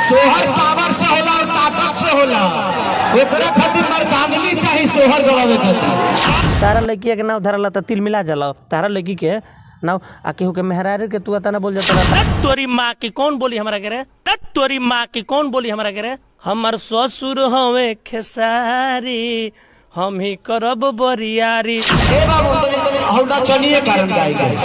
सोहर पावर से होला और ताकत से होला। ओकरा खातिर मर्दानगी चाही सोहर गवावे खातिर। तारा लड़किया के नाव धरला त तिल मिला जाला। तारा लड़की के नाव आ केहू के मेहरारू के तू तना बोल जाता रहता। तोरी माँ के कौन बोली हमरा के रे? तोरी माँ के कौन बोली हमरा के रे? हमर ससुर हवे खेसारी, हम ही करब बरियारी। ए बाबू तनी तनी हौ नचनिए कारण गाई गाई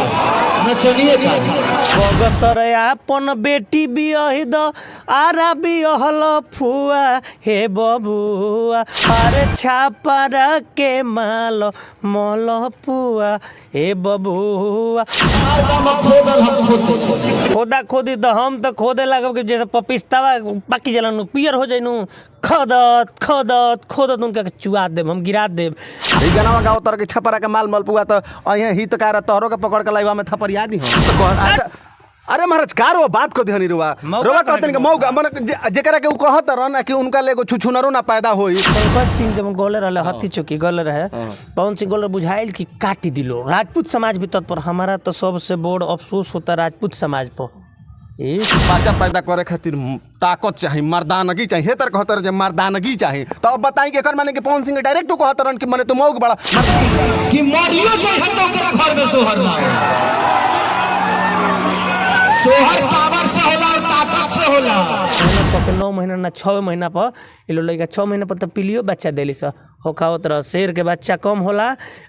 नचनिए कारण। बगसर आपन बेटी बियही द आरा बियहल फुआ हे बबुआ, अरे छापर के माल मल पुआ हे बबुआ। खोदल हम खोद दे। खोदा खोदी तो हम तो खोदे लागब कि जैसे पपिस्तावा पाकी जलन पियर हो जाइनु, खोदत खोदत खोदत उनका के चुआ देब, हम गिरा देब। ई गाना गाओ तर के छपरा के माल मलपुआ त अहे हित कार तोहरो के पकड़ के लाइवा में थपरिया दी हम तो कह अरे महाराज का रो बात को ध्यान रुआ मौका रुआ कहे कहतन के के मौका मन जेकरा के उ कहत रहन कि उनका लेगो छुछुनरो ना पैदा होई। पंकज सिंह जब गोले रहे हत्ती चौकी गोले रहे, पवन सिंह गोले बुझाइल कि काटी दिलो राजपूत समाज भी तत्पर। हमारा तो सबसे बड़ अफसोस होता राजपूत समाज पर। ए बच्चा पैदा करे खातिर ताकत चाही, मर्दानगी चाही। हे तर कहत रहे जे मर्दानगी चाही, तो अब बताई कि एकर माने कि पवन सिंह डायरेक्ट कहत रहन कि मने तू मौक बड़ा कि मरियो जाइ तो ओकरा घर में सोहर ना हो। सोहर पावर से होला और ताकत से होला। मेहनत कऽ के 9 महीना ना 6 महीना पर इलो लड़का 6 महीना पर तो पिलियो बच्चा देली स होखावत रह। शेर के बच्चा कम होला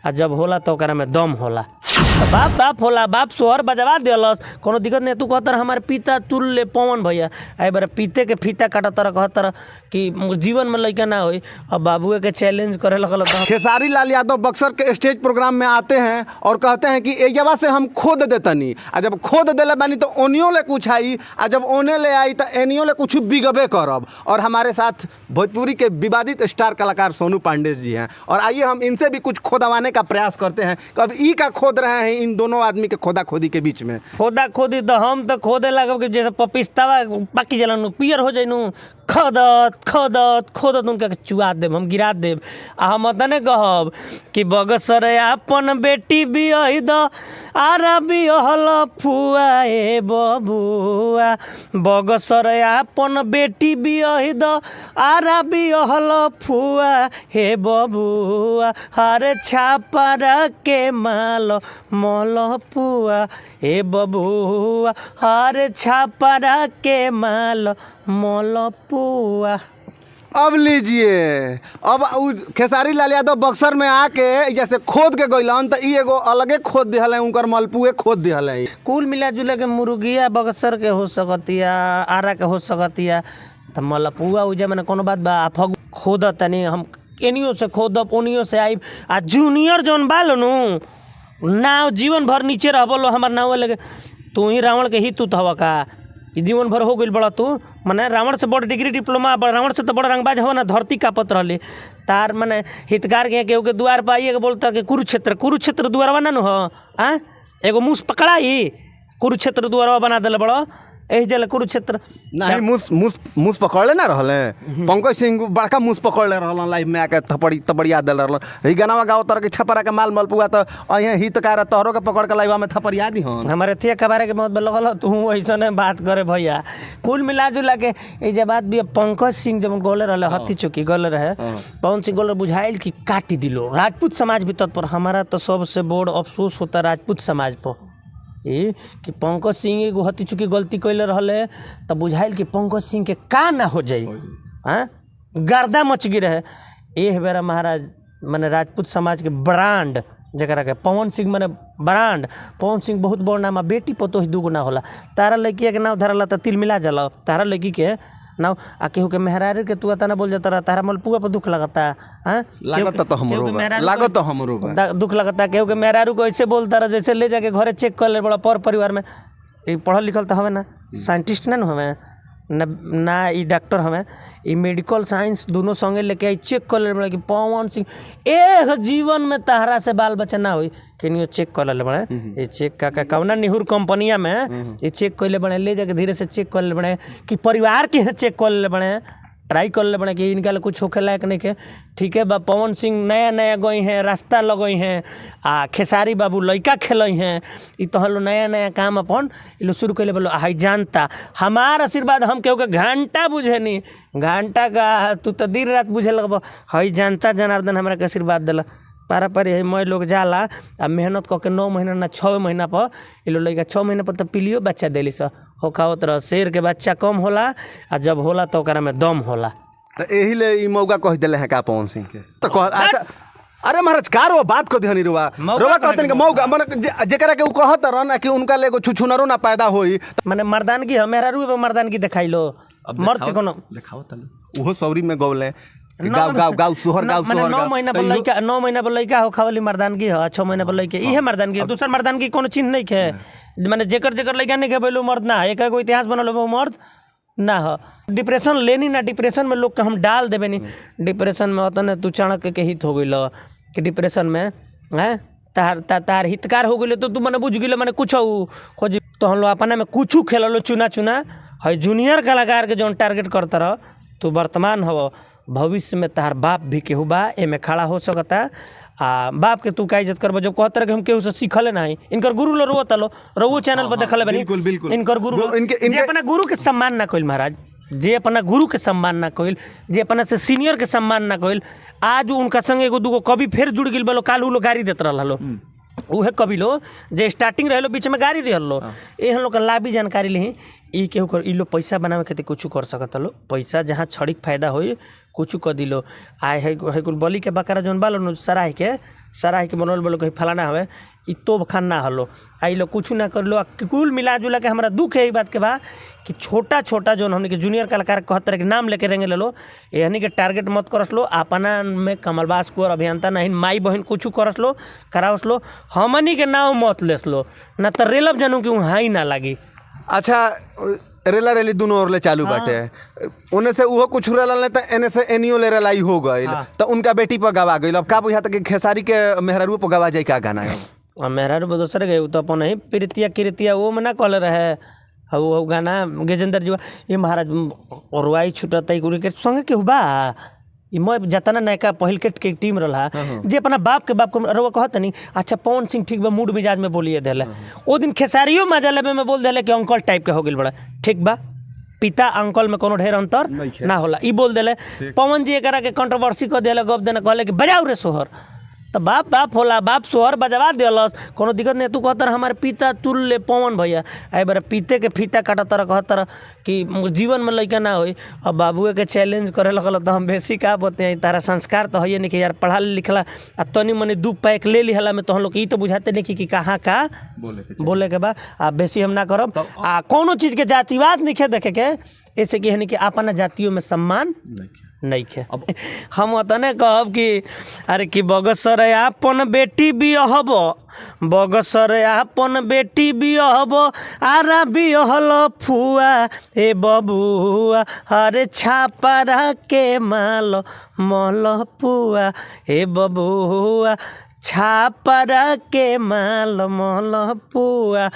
आ जब होला तो ओकरा में दम होला। तो बाप बाप होला, बाप सोहर बजवा देलस, कोनो दिक्कत नहीं। तू कहतर हमारे पिता तुल्य पवन भैया, ए बार पीते के फीता काटत रह, कहतर कि जीवन में लड़का ना होई। अब बाबुए के चैलेंज करे लगल त खेसारी लाल यादव बक्सर के स्टेज प्रोग्राम में आते हैं और कहते हैं कि एजवा से हम खोद देतनी, आ जब खोद देले बानी तो ओनियो ले कुछ आई, आ जब ओने ले आई तो एनियो ले कुछ बिगबे करब। और हमारे साथ भोजपुरी के विवादित स्टार कलाकार सोनू पांडे जी हैं और आइए हम इनसे भी कुछ खोदवाने का प्रयास करते हैं। कब ई का खोद रहे हैं इन दोनों आदमी के खोदा खोदी के बीच में। खोदा खोदी तो हम तो खोदे लागब कि जैसे पपिस्तावा पाकी जलन पियर हो जाइनु, खोदत खोदत खोदत उनका के चुआ देब, हम गिरा देब। आ हम तने कहब कि बगसर आपन बेटी बियही द आरा बियहल फुआ ए बबुआ, बगसर आपन बेटी बियही द आरा बियहल फुआ हे बबुआ, हरे छापर के माल मल पुआ हे बबुआ, हरे छापर के माल मल पुआ। अब लीजिए, अब उ खेसारी लाल यादव बक्सर में आके जैसे खोद के गइलन त ई एगो अलगे खोद दिहल है, उनकर मलपुए खोद दिहल है। कुल मिला जुला के मुर्गिया बक्सर के हो सकतिया, आरा के हो सकतिया, त मलपुआ उजा मने कोनो बात बा। फग खोद तनी हम एनियो से खोदब ओनियो से आइब। आ जूनियर जौन बा नु नाव जीवन भर नीचे रहबलो, हमर नाव लगे तू ही रावण के ही तू हवा का जीवन भर हो गइल बड़ा तू, मने रावण से बड़ डिग्री डिप्लोमा, रावण से तो बड़ रंगबाज हवा ना, धरती कापत रहली तार मने हितकार के केहू के द्वार पर आइए के बोलता कि कुरुक्षेत्र कुरुक्षेत्र द्वारवा ना नु हो, आ एगो मूस पकड़ाई कुरुक्षेत्र द्वारवा बना देले बड़ो, एही जले कुरुक्षेत्र नहीं मूस मूस मूस पकड़ले ना रहले। पंकज सिंह बड़का मूस पकड़ले रहलन लाइव में आके थपड़ी तपड़िया देले रहलन। ई गाना गाओ तर के छपरा के माल मलपुआ त अहे हित कार तोहरो के पकड़ के लाइवा में थपड़िया दी हम। हमारे थिया कबारे के मौत में लगल तू ऐसा बात करे भैया। कुल मिला जुला के ए जे बात भी पंकज सिंह जब गोले रहे हत्ती चौकी गोले रहे, पवन सिंह गोले बुझाइल कि काटी दिलो राजपूत समाज भी तत्पर। हमारा तो सबसे बड़ अफसोस होता राजपूत समाज पर ए कि पंकज सिंह एगो हत्ती चुकी गलती कैले रहले त बुझाइल कि पंकज सिंह के का ना हो जाई, हाँ गर्दा मच गई रहे। एह बेरा महाराज मने राजपूत समाज के ब्रांड जकरा के पवन सिंह मने ब्रांड पवन सिंह बहुत बड़ नाम, बेटी पतोह दूगो ना होला। तारा लड़किया के नाव धरला त तिल मिला जाला। तारा लड़की के नाव आ केहू के मेहरारू के तू तना बोल जाता रह, तारा मलपुआ पर दुख लगता हाँ, लागत तो हमरो बा, लागत तो हमरो बा, दुख लगता केहू के मेहरारू को ऐसे बोलता रह जैसे ले जाके घरे चेक कर ले बड़ा पर परिवार में। ई पढ़ल लिखल तो हवे ना, साइंटिस्ट ना हवे ना, ना ई डॉक्टर हवे, ई मेडिकल साइंस दोनों संगे लेके आई चेक कर ले बड़ा कि पवन सिंह एह जीवन में तहरा से बाल बच्चा ना होई, केनियो चेक कर ले बड़े। ये चेक का कौना निहुर कंपनिया में ये चेक कर ले बड़े, ले जाके धीरे से चेक कर ले बड़े कि परिवार के चेक कर ले बड़े। ट्राई कर ले बने कि इनका ले कुछ होखे लायक नहीं के। ठीक है बा, पवन सिंह नया नया गई हैं, रास्ता लगई हैं, आ खेसारी बाबू लइका खेलई हैं, ई तो हलो नया नया काम अपन ई लोग शुरू कैले बोलो। हाई जानता हमार आशीर्वाद हम केहू के घंटा बुझे नी, घंटा का तू तो दिन रात बुझे लगब। हई जनता जनार्दन हमरा के आशीर्वाद दिला, पारा पारी है मैं लोग जाला आ मेहनत कऽ के 9 महीना ना 6 महीना पर ई लोग लइका 6 महीना पर तो पिलियो बच्चा देली स होखावत रह। शेर के बच्चा कम होला आ जब होला तो ओकरा में दम होला। तो एही ले ई मौका कह देले हैं का पवन सिंह के तो कह अच्छा, अरे महाराज का रो बात कर दिहनी रुआ मौका रुआ कहे कहतन कि मौका मन जेकरा के उ कहत रहन कि उनका ले एगो छुछुनरो ना पैदा होई। माने मर्दानगी ह, मेहरारू पे मर्दानगी देखाई लो मर्द के कोनो देखाओ तलो उहो सौरी में गौले कि गाओ गाओ गाओ सोहर गाओ माने सोहर 9 गाओ। महीना पर तो इहो- लइका, 9 महीना पर लइका हो खावली मर्दानगी ह, 6 महीना पर लइके इहे मर्दानगी, दूसर मर्दानगी कोनो चिन्ह नहीं है। माने जेकर जेकर लइका नहीं के बैलो मर्द ना, एक एगो इतिहास बनल हो मर्द ना ह। डिप्रेशन लेनी ना, डिप्रेशन में लोग के हम डाल देबे नी डिप्रेशन में, ओतने तू चाणक्य के हित हो गइल कि डिप्रेशन में हैं तार तार हितकार हो गइल तो तू मने बुझ गेल मने कुछ खोज तो हम लोग अपना में कुछ खेललो चुना चुना है। जूनियर कलाकार के जौन टारगेट करता रह तू वर्तमान हव, भविष्य में तार बाप भी केहू बा एमे खड़ा हो सकता। आ बाप के तू का इज्जत करबो जब कहत रह कि हम केहू से सीखले नहीं, इनकर गुरु लो रोवत लो रोवो चैनल पर देखले बनी। बिल्कुल, बिल्कुल। इनकर गुरु लो- इनके- जे अपना गुरु के सम्मान ना कइल महाराज, जे अपना गुरु के सम्मान ना कइल, जे अपना से सीनियर के सम्मान ना कइल, आज उनका संग एगो दूगो कवि फेर जुड़ गेल बलो, काल उ लोग गाड़ी देत रहल हलो। उहे कवि लो जे स्टार्टिंग रहलो बीच में गाड़ी दिहल लो। एहन लोग के लाभी जानकारी लिही ई केहू कर ई लोग पैसा बनावे खातिर कुछ कर सकत लो, पैसा जहाँ छड़िक फायदा होई कुछ कर दिलो। आए है है कुल बलि के बकरा जौन बालो नु सराय के बनल बोलो कहीं फलाना हवे ई तोब खान ना हलो आ ई लोग कुछ ना करलो। आ कुल मिला जुला के हमरा दुख है ई बात के बा कि छोटा छोटा जौन हमनी के जूनियर कलाकार कहत रहे कि नाम लेके रेंगे लेलो, एहनी के टारगेट मत करस लो। अपना में कमलबास कुंवर अभियंता नहीं माई बहन कुछ करस लो करावस लो, हमनी के नाम मत लेस लो ना तो रेलब जानू कि वहाँ ही ना लागी। अच्छा रेला रेली दोनों ओर ले चालू बाटे, ओने से उहो कुछ रेला ले त एने से एनियो ले रेलाई हो गइल त उनका बेटी पर गवा गइल। अब का बुझाता कि खेसारी के मेहरारू पर गवा जाई का गाना है? आ मेहरारू दोसर गए उ तो अपन ही प्रीतिया कृतिया वो में ना कहले रहे हौ हौ गाना गजेंद्र जी ये महाराज रुआई छूटत है के संगे केहू बा ई मैं जतना नयका पहिल के टीम रहा जे अपना बाप के बाप को रउआ कहत नहीं। अच्छा पवन सिंह ठीक बा मूड मिजाज में बोलिए देले, ओ दिन खेसारियो मजा लेबे में बोल देले कि अंकल टाइप के हो गेल बड़ा, ठीक बा पिता अंकल में कोनो ढेर अंतर ना होला ई बोल देले। पवन जी एकरा के कंट्रोवर्सी कर देले गप देने कहले कि बजाऊ रे सोहर, तो बाप बाप होला बाप सोहर बजवा देलस कोनो दिक्कत नहीं। तू कहतर हमारे पिता तुल ले पवन भैया ए बार पीते के फीता काटतर कहतर कि जीवन में लइका ना होई, अब बाबुए के चैलेंज करे लगल तो हम बेसी का बते तारा संस्कार तो है नहीं कि यार पढ़ा लिखला आ तनी मनी 2 पैक ले लिहला में तो हम लोग ई तो बुझाते नहीं कि कहाँ का बोले के बा। आ बेसी हम ना करब आ कोनो चीज़ के जातिवाद नहीं देखे के, ऐसे कि यानी कि अपना जातियों में सम्मान नहीं है। हम ओतने कहब कि अरे कि बगसर आपन बेटी बियहब, बगसर आपन बेटी बियहब आरा बियहल फुआ ए बबुआ अरे छापरा के माल मल पुआ ए बबुआ छापरा के माल मल पुआ।